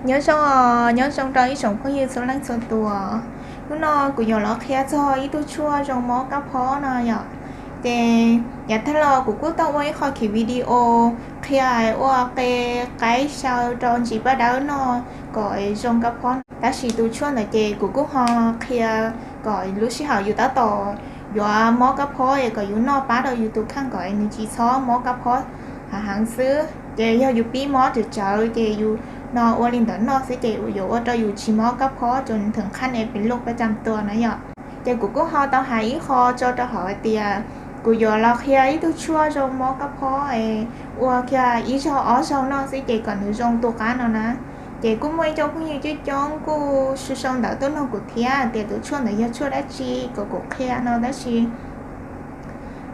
Nyob zoo, nyob zoo rau ib tsoom phooj ywg txhua leej txhua tus. Hnub no kuv yuav los qhia txog ib tug tshuaj zoo mob kab phob no yom. Ces yav tag los kuv kuj tau ua ib qho khiv video qhia ua qe qaib xyaw rau ntsis paj dawb noj kom zoo kab phob no. Tab sis tus tshuaj ntawd ces kuv kuj ho qhia kom lub sij hawm yus tab tom yuav mob kab phob es kom yus noj pab rau yus tus kheej kom nws tsis txhob mob kab phob heev xwb. Ces yog yus pib mob tsawv tsawv ces yus no ua li ntawd noj xwb ces yuav ua rau yus tsis mob kab phob ces nws thwm qhab ne pes loj pab cam tua na yom. Ces kuv kuj ho tau hais ib qho tso rau hauv hais tias kuv yuav los qhia ib tug tshuaj zoo mob kab phob es ua kiag ib zaug ob zaug noj xwb ces kom nws zoo tu qab no na. Ces kuj muaj ib co phooj ywg coob coob kuj sau sau ntawv tuaj nug kuv thiab tias tus tshuaj ntawd yog tshuaj dab tsi kom kuv qhia no tab sis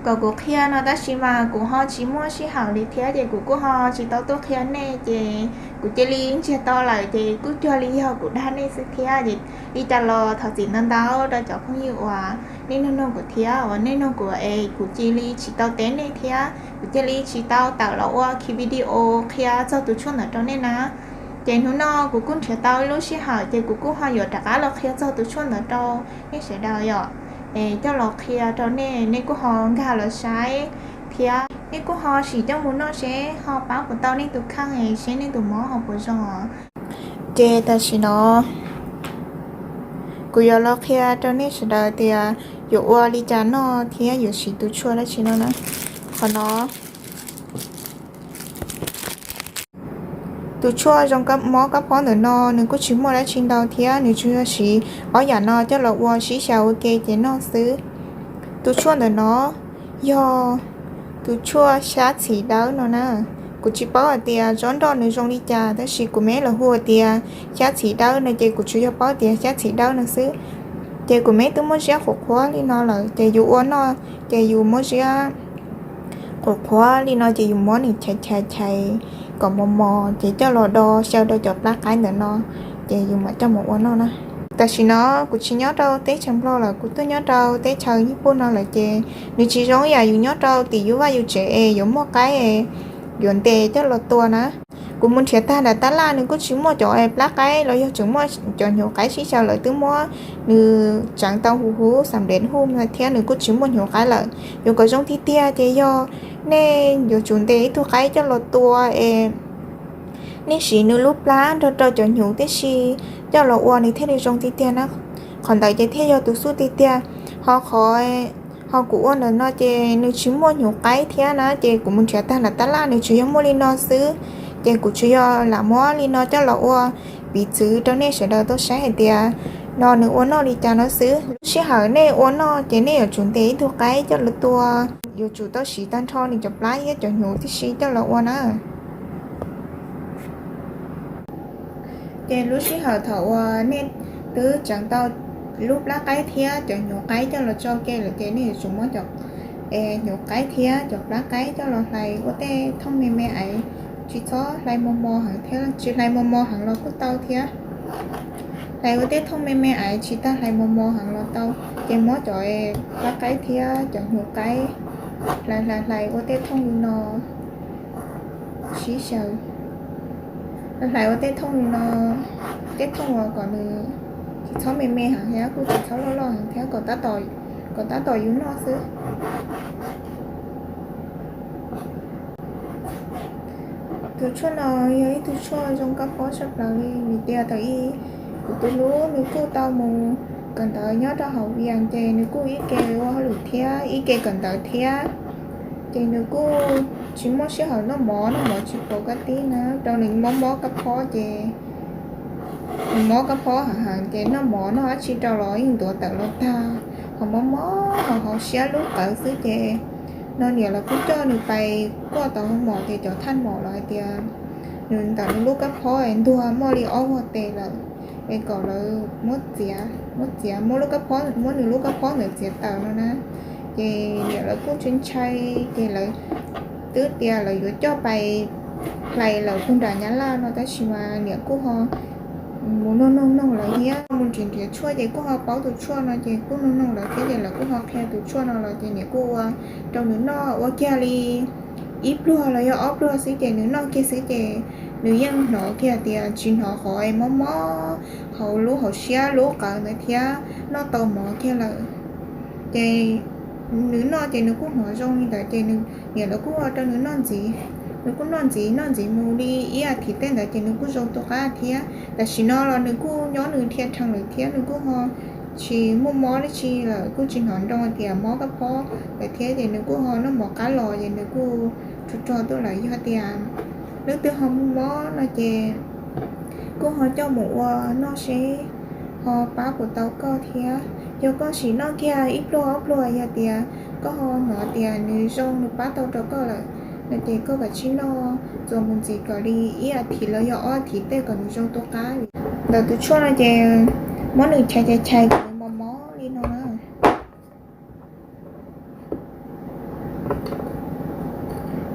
kom kuv qhia no tab sis mas kuv ho tsis muaj sij hawm li thiab ces kuv kuj ho tsis tau tuaj qhia nej ces kuv cia li ntsiag to lawm ces kuj cuag li yog kuv dag nej xwb thiab. Ces li cas los thov txim ntau ntau rau cov phooj ywg uas nej nug nug kuv thiab uas nej nug kuv es kuv cia li tsis tau teb nej thiab kuv cia li tsis tau tawm los ua khiv video qhia txog tus tshuaj ntawd rau nej na. Ces hnub no kuv kuj nrhiav tau ib lub sij hawm ces kuv kuj ho yuav rov qab los qhia txog tus tshuaj ntawd rau nej sawv daws yom. Es coj los qhia rau nej, nej kuj ho nkag los saib thiab nej kuj ho sim coj mus noj seb ho pab puas tau nej tus kheej seb nej tus mob ho puas zoo. Ces tam sim no kuv yuav los qhia rau nej sawv daws tias yuav ua li cas noj thiab yuav siv tus tshuaj dab tsi no na. Qhov no tus tshuaj zoo mob kab phob ntawm no nws kuj tsis muaj dab tsi ntau thiab nws tsuas yog siv ob yam no coj los ua sib xyaw ua ke ces noj xwb. Tus tshuaj ntawm no yog tus tshuaj xyab txhiv dawb no na. Kuv tsis paub hais tias tsob nroj nws zoo li cas tab sis kuv meb los hu tias xyab txhiv dawb no ces kuv tsuas yog paub tias xyab txhiv dawb no xwb. Ces kuv meb twb muab ziab qhuav qhuav li no lawm ces yus ua noj ces yus muab ziab qhuav qhuav li no ces yus muab nws chais chais chais kom mos mos ces coj los do xyaw rau cov plab qaib ntawm no ces yus mam coj mus ua noj na. Tam sim no kuv tsis nyob rau teb chaws Nplog lawm, kuv tuaj nyob rau teb chaws Nyij Pooj no lawm ces nws tsis zoo ib yam yus nyob rau tim yus vaj yus tsev es yuav muaj qaib yuav ntes coj los tua na. Kuv mus nrhiav tag nram tab laj nws kuj tsis muaj cov plab qaib los yog tseem muaj cov hnyuv qaib sib xyaw lawm twb muab nws tseev tau huv huv xam dev huj thiab nws kuj tsis muaj hnyuv qaib lawm. Yuav kom zoo tiag tiag ces yog nej yuav tsum ntes ib tug qaib coj los tua es nej siv nws lub plab nrog rau cov hnyuv tib si coj los ua nws thiaj li zoo tiag tiag na. Qhov ntawd ces thiaj yog tus xub tiag tiag. Ho qhov ho kuv ua ntawm no ces nws tsis muaj hnyuv qaib thiab na ces kuv mus nrhiav tag nram tab laj nws tsuas yog muaj li no xwb. Ces kuv tsuas yog lam muab li no coj los ua piv txwv rau nej sawv daws tau saib hais tias no nws ua noj li cas no xwb. Lub sij hawm nej ua noj ces nej yuav tsum ntes ib tug qaib coj los tua, yuav tsum tau siv tag nrho nws cov plab thiab cov hnyuv tib si coj los ua na. Ces lub sij hawm thaum uas nej twb tseev tau lub plab qaib thiab cov hnyuv qaib coj los tso ke lawm ces nej yuav tsum muab cov hnyuv qaib thiab cov plab qaib coj los hlais ua tej thooj me me aiv, tsis txhob hlais mos mos heev thiab tsis hlais mos mos heev los kuj tau thiab. Hlais ua tej thooj me me aiv tsis tas hlais mos mos heev los tau. Ces muab cov plab qaib thiab cov hnyuv qaib hlais hlais hlais ua tej thooj li no sib xyaw. Hlais ua tej thooj li no, tej thooj uas kom nws tsis txhob me me heev thiab kuj tsis txhob loj loj heev thiab kom tab tom yus noj xwb. Tus tshuaj no yog ib tug tshuaj zoo kab phob tshaj plaws li vim tias thaum ub kuv tus hlub nws kuj tau mus kawm ntawv nyob rau hauv Vias ces nws kuj ib ke ua hauj lwm thiab ib ke kawm ntawv thiab. Ces nws kuj tsis muaj sij hawm noj mov, noj mov tsis pom kab tib na, rau nws mob mob kab phob ces nws mob kab phob heev heev ces noj mov noj dab tsi rau los yeej ntuav tawm los tag, ho mob mob ho hauv siab lub qawv xwb ces no niam los kuj coj nws pais kuaj tau hauv mom ces cov thaj mom los hais tias nws ntawm nws lub kab phob es ntuag muaj li ob vog tes lawm, es kom lawv muab txiav, muab txiav, muab lub kab phob, muab nws lub kab phob ntawd txiav tawm no na. Ces niam lawv kuj ntshai ntshai ces lawv twb tias lawv yuav coj pais hlais lawm puag nram Nyab Laj no tab sis mas niam kuj ho mus noog noog noog lawv thiab mus nrhiav nrhiav tshuaj ces kuj ho paub tus tshuaj no ces kuj noog noog lawv thiab ces lawv kuj ho qhia tus tshuaj no los ces niam kuj ua rau nws noj ua kiag li ib pluag los yog ob pluag xwb ces nws noj kiag xwb ces nws yeej hnov kiag tias tsis hnov qhov mob mob hauv lub hauv siab lub qawv ntawd thiab, noj tau mov kiag lawm. Ces nws noj ces nws kuj hnov zoo li ntawd ces nws niam lawv kuj ua rau nws noj ntxiv. Nws kuj noj ntxiv noj ntxiv mus li ib as thiv tej ntawd ces nws kuj zoo tus qab thiab. Tam sim no los nws kuj nyob nws dhia rhees lawm thiab nws kuj ho tsis muaj mob dab tsi lawm, kuj tsis hnov nroo tias mob kab phob lawm thiab ces nws kuj ho noj mov qab los ces nws kuj rog rog tuaj lawm. Yog tias leej twg ho muaj mob no ces kuj ho coj mus ua noj seb ho pab puas tau koj thiab. Yog koj sim noj kiag ib pluag ob pluag, yog tias koj ho hnov tias nws zoo nws pab tau rau koj lawm no ces koj kav tsij noj txuas mus ntxiv kom li ib as thiv los yog ob as thiv tej kom nws zoo tus qab. Ntawm tus tshuaj no ces muab nws chais chais chais kom nws mos mos li no na.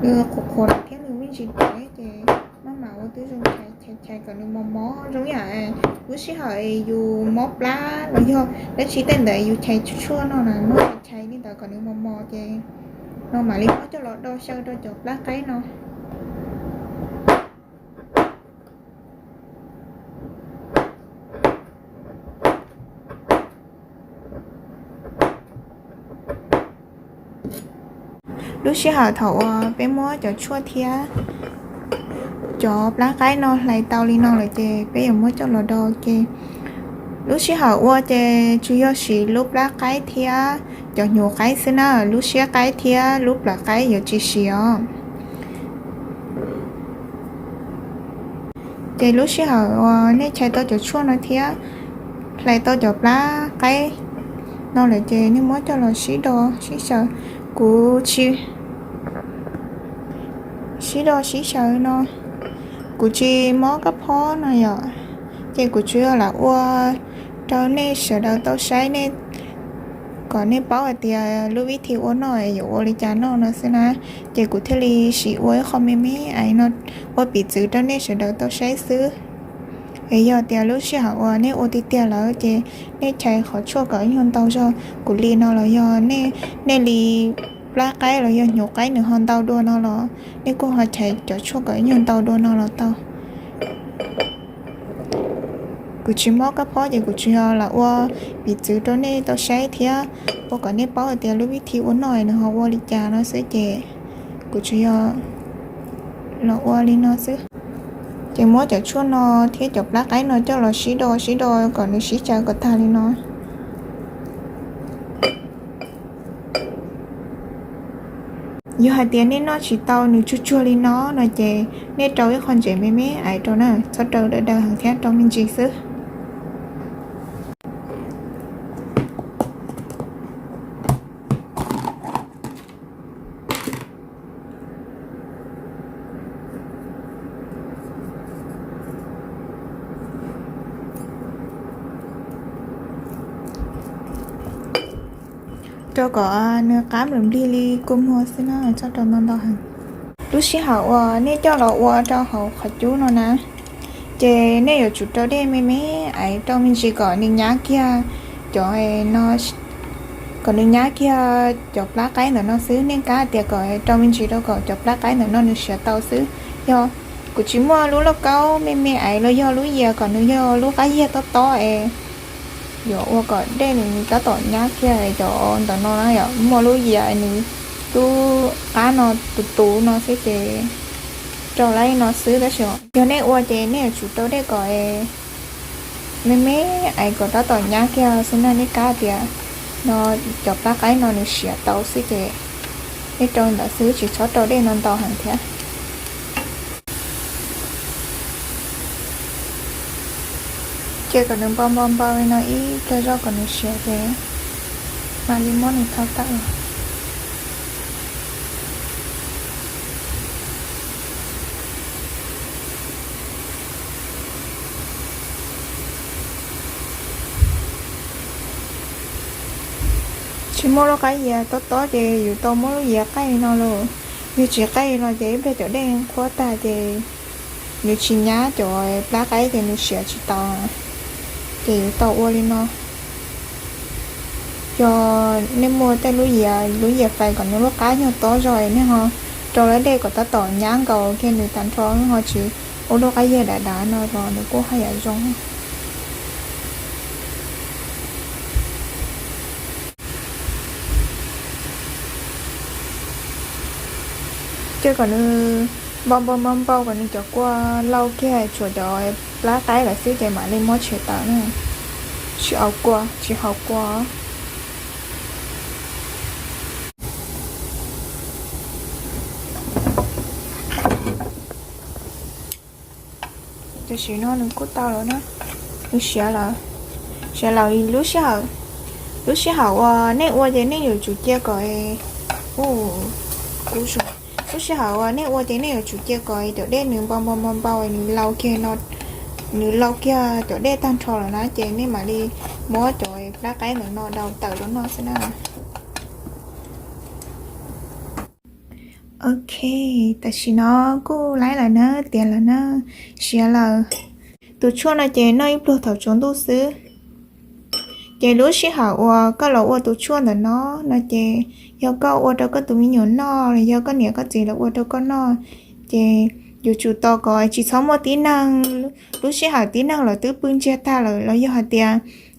Nws qhuav qhuav thiab nws me ntsis deb ces maj mam ua twb zoo, chais chais kom nws mos mos zoo yam lub sij hawm yus mob plab los yog dab tsi tej ntawd yus chais tshuaj no na, muab chais li ntawd kom nws mos mos ces no mam li muab coj los do xyaw rau cov plab qaib no. Lub sij hawm thaum uas peb muab cov tshuaj thiab cov plab qaib no hlais tau li no lawm ces peb yuav muab coj los do ua ke. Lub sij hawm ua ces tsuas yog siv lub plab qaib thiab cov hnyuv qaib xwb na, lub siab qaib thiab lub plawv qaib yuav tsis siv os. Ces lub sij hawm uas nej chais tau cov tshuaj no thiab hlais tau cov plab qaib no lawm ces nej muab coj los sib do sib xyaw. Kuv tsis sib do sib xyaw no, kuv tsis mob kab phob no yom, ces kuv tsuas yog lam ua rau nej sawv daws tau saib, nej kom nej paub hais tias lub vib thi ua noj yuav ua li cas noj no xwb na. Ces kuv thiaj li siv ua ib qho me me ais no ua piv txwv rau nej sawv daws tau saib xwb. Es yog tias lub sij hawm uas nej ua tiag tiag lawm ces nej chais qhov tshuaj kom ib nyuag ntau zog kuv li no los yog nej li plab qaib los yog hnyuv qaib nws ho ntau dua no los nej kuj ho chais cov tshuaj kom ib nyuag ntau dua no los tau. Kuv tsis mob kab phob ces kuv tsuas yog lam ua piv txwv rau nej tau saib thiab ua kom nej paub hais tias lub vib thi ua noj nws ho ua li cas no xwb ces kuv tsuas yog los ua li no xwb. Ces muab cov tshuaj no thiab cov plab qaib no coj los sib do sib do kom nws sib xyaw kom tag li no. Yog hais tias nej noj tsis tau nws tsuag tsuag li no no ces nej rau ib qho ntsev me me ais rau na, txhob rau daw daw heev thiab, rau me ntsis xwb. Rau kom nws qab nplig nplig li kua muag xwb na, txhob rau ntau ntau heev. Lub sij hawm uas nej coj los ua rau hauv qhov cub no na, ces nej yuav tsum rau dej me me ais rau me ntsis kom nws nyab kiag cov no, kom nws nyab kiag cov plab qaib ntawm no xwb. Nej kav tias kom rau me ntsis rau kom cov plab qaib ntawm no nws siav tau xwb. Yog kuv tsis muaj lub lauj kaub me me ais los yog lub yias kom nws yog lub qab yias tob tob es yuav ua kom dej nws tab tom nyab kiag cov ntawm no na, yog muaj lub yias nws lub qab no tus tus no xwb ces rau li no xwb. Tab sis yog nej ua ces nej yuav tsum rau dej kom me me ais kom tab tom nyab kiag xwb na. Nej kav tias no cov plab qaib no nws siav tau xwb ces nej rau ntawd xwb, tsis txhob rau dej no ntau heev thiab. Ces kom nws npau npau npau li no ib pliag zog kom nws siav ces mam li muab nws thau tawm los. Tsis muaj lub qab yias tob tob ces yus tau muab lub yias qaij li no los, yog tsis qaij li no ces ib pliag cov dej qhuav tag ces nws tsis nyab cov plab qaib ces nws siav tsis tau. Ces yus tau ua li no. Yog nej muaj tej lub yias, lub yias fais kom nws lub qab nyuag tob zog es nej ho rau lawv dej kom tab tom nyab nkaus kiag nws tag nrho, ho tsis Ua lub qab yag dav dav no los nws kuj haj yam zoo. Ces kom nws npau npau npau npau kom nws cov kua lau kiag tshuav cov plab qaib lawm xwb ces mam li muab tshem tawm na. Tsis haus kua, tsis haus kua. Tam sim no nws kuj tau lawm na, nws siav lawm. Siav lawm, lub sij hawm, lub sij hawm uas nej ua ces nej yuav tsum cia kom, lub sij hawm uas nej ua ces nej yuav tsum cia kom cov dej nws npau npau npau npau nws lau kiag no, nws lau kiag cov dej tag nrho lawm na ces nej mam li muab cov plab qaib ntawm no daus tawm rau noj xwb na. Ok, tam sim no kuj laib lawm na, tiav lawm na, siav lawm. Tus tshuaj no ces noj ib pluag thaum tsaus ntuj xwb. Ces lub sij hawm uas koj los ua tus tshuaj ntawm no, no ces yog koj ua rau koj tus me nyuam noj los yog koj niam koj txiv los ua rau koj noj, ces yuav tsum tos kom tsis txhob muaj tib neeg, lub sij hawm tib neeg los twb pw ntsiag tag lawm los yog hais tias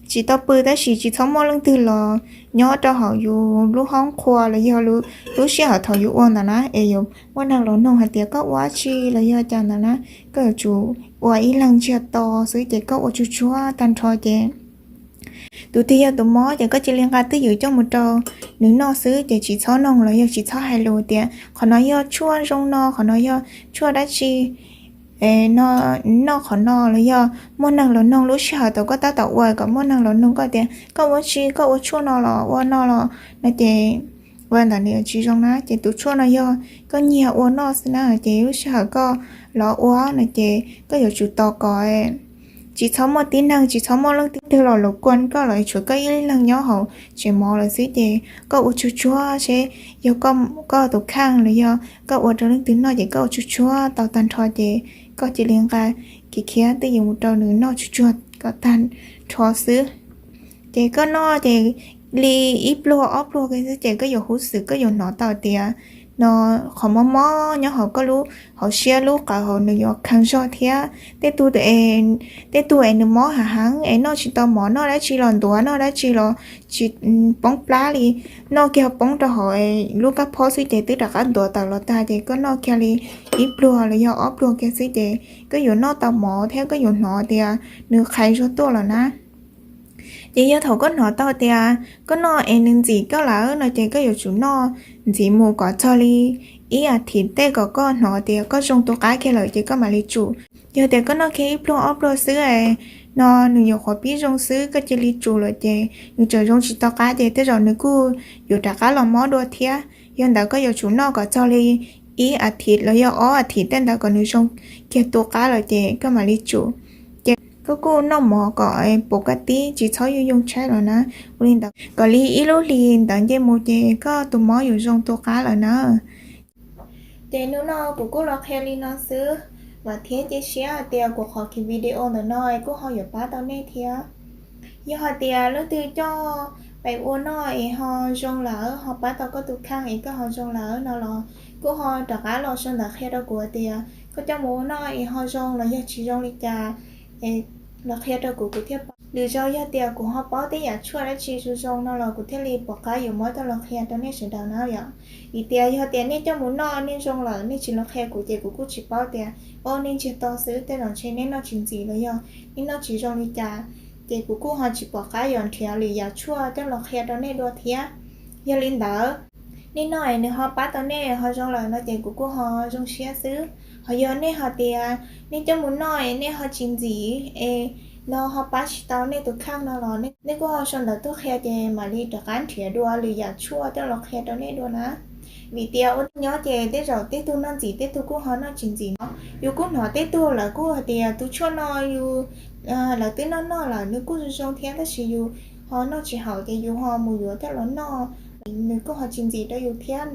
tsis tau pw tab sis tsis txhob muaj leej twg los nyob rau hauv yus lub hoob qhua los yog lub sij hawm thaum yus ua ntawd na es yuav muaj neeg los noog hais tias koj ua dab tsi los yog cas ntawd na, koj yuav tsum ua ib leeg ntsiag to xwb ces koj ua tsuag tsuag tag nrho ces tus twg yog tus mob ces koj cia li nqa twj ywm coj mus rau nws noj xwb ces tsis txhob noog los yog tsis txhob hais lus tias qhov no yog tshuaj zoo no, qhov no yog tshuaj dab tsi, noj qhov no los yog muaj neeg los noog lub sij hawm thaum koj tab tom ua kom muaj neeg los noog koj tias koj ua dab tsi, koj ua tshuaj no los ua no los no ces ua ntawd nws tsis zoo na. Ces tus tshuaj no yog koj nyiag ua noj xwb na ces lub sij hawm koj los ua no ces koj yuav tsum tos kom tsis txhob muaj tib neeg, tsis txhob muaj leej twg los los kuaj koj los tshuav koj ib leeg nyob hauv tsev mov lawm xwb ces koj ua tsuag tsuag seb yog koj tus kheej los yog koj ua rau leej twg noj ces koj ua tsuag tsuag tau tag nrho ces koj cia li nqa khiav khiav twj ywm mus rau nws noj tsuag tsuag kom tag nrho xwb. Ces koj noj ces li ib pluag ob pluag kiag xwb ces koj yuav huv xwm koj yuav hnov tau tias no qhov mob mob nyob hauv koj lub hauv siab lub qawv hauv nws yuav kheev zog thiab. Tej tug, tej tug es nws mob hav heev es noj tsis tau mov, noj dab tsi los ntuav, noj dab tsi los tsis poob plab li, noj kiag poob rau hauv lub kab phob xwb ces twb rov qab ntuav tawm los tag ces koj noj kiag li ib pluag los yog ob pluag kiag xwb ces koj yuav noj tau mov thiab koj yuav hnov tias nws qhais zog tuaj lawm na. Ces yog thaum koj hnov tau tias koj noj es nws ntxim koj lawm no ces koj yuav tsum noj ntxiv mus kom txog li ib as thiv tej kom koj hnov tias koj zoo tus qab kiag lawm ces koj mam li tsum. Yog tias koj noj kiag ib pluag ob pluag xwb no nws nyuam qhuav pib zoo xwb koj cia li tsum lawm ces nws tseem zoo tsis tau qab ces tej zaum nws kuj yuav rov qab los mob dua thiab. Yog ntawd koj yuav tsum noj kom txog li ib as thiv los yog ob as thiv tej ntawd kom nws zoo kiag tus qab lawm ces koj mam li tsum. Ces koj kuj noj mov kom pus kaj tib tsis txhob yuj yooj tshaib los na. Ua li ntawd kom li ib lub hlis ntawd nce mus ces koj tus mob yuav zoo tus qab lawm na. Ces hnub no kuv kuj los qhia li no xwb, vam thiab cia siab hais tias kuv qhov video ntawm no kuj ho yuav pab tau nej thiab. Yog hais tias leej twg coj pais ua noj es ho zoo lawm, ho pab tau koj tus kheej es koj ho zoo lawm no los kuj ho rov qab los sau ntawv qhia rau kuv hais tias koj coj mus ua noj es ho zoo los yog tsis zoo li cas, los qhia rau kuv kuv thiaj paub. Lwm zaus yog tias kuv ho paub tej yam tshuaj dab tsi zoo zoo no los kuv thiaj li pom qab yuav muab coj los qhia rau nej sawv daws na yom. Vim tias yog tias nej coj mus noj nej zoo lawm nej tsis los qhia kuv ces kuv kuj tsis paub tias o nej ntsiag to xwb tej zaum ntshe nej noj tsis ntxim los yog nej noj tsis zoo li cas, ces kuv kuj ho tsis pom qab yuav nrhiav lwm yam tshuaj coj los qhia rau nej dua thiab. Yog li ntawd, nej noj es nws ho pab tau nej ho zoo lawm no ces kuv kuj ho zoo siab xwb. Ho yog nej ho tias nej coj mus noj es nej ho tsis ntxim es no ho pab tsis tau nej tus kheej no los nej kuj ho sau ntawv tuaj qhia ces mam li rov qab nrhiav dua lwm yam tshuaj coj los qhia rau nej dua na. Vim tias ua neej nyob ces tej zaum tej tug noj ntxim tej tug kuj ho noj tsis ntxim no. Yus kuj hnov tej tug lawv kuj hais tias tus tshuaj no yus, lawv twb noj noj lawm nws kuj zoo zoo thiab tab sis yus ho noj tsis haum ces yus ho mus yuav coj los noj, nws kuj ho tsis ntxim rau yus thiab.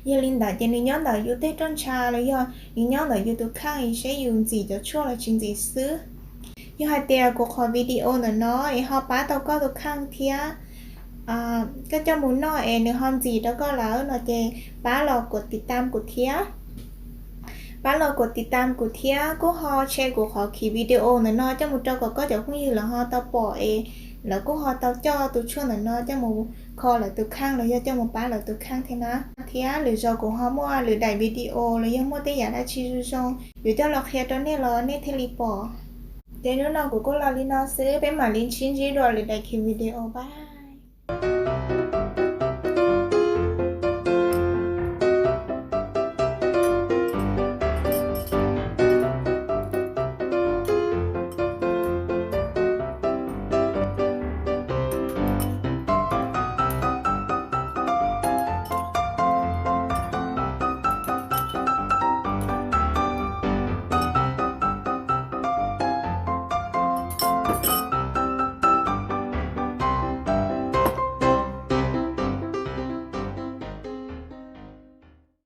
Yog li ntawd ces nws nyob ntawm yus tej roj ntsha los yog nws nyob ntawm yus tus kheej seb yus ntxim cov tshuaj los tsis ntxim xwb. Yog hais tias kuv qhov video ntawm no es ho pab tau koj tus kheej thiab koj coj mus noj es nws ho ntxim rau koj lawm no ces pab los kuv tiv tam kuv thiab. Pab los kom tiv tam kuv thiab kuj ho share kuv qhov khiv video ntawm no coj mus rau kom koj cov phooj ywg lawv ho tau pom es lawv kuj ho tau coj tus tshuaj ntawm no coj mus kho lawv tus kheej los yog coj mus pab lawv tus kheej thiab na. Thiab lwm zaus kuv ho muaj lwm daim video los yog muaj tej yam dab tsi zoo zoo yuav coj los qhia rau nej los nej thiaj li pom. Ces hnub no kuv kuj los li no xwb, peb mam li sib ntsib dua lwm daim khiv video pab.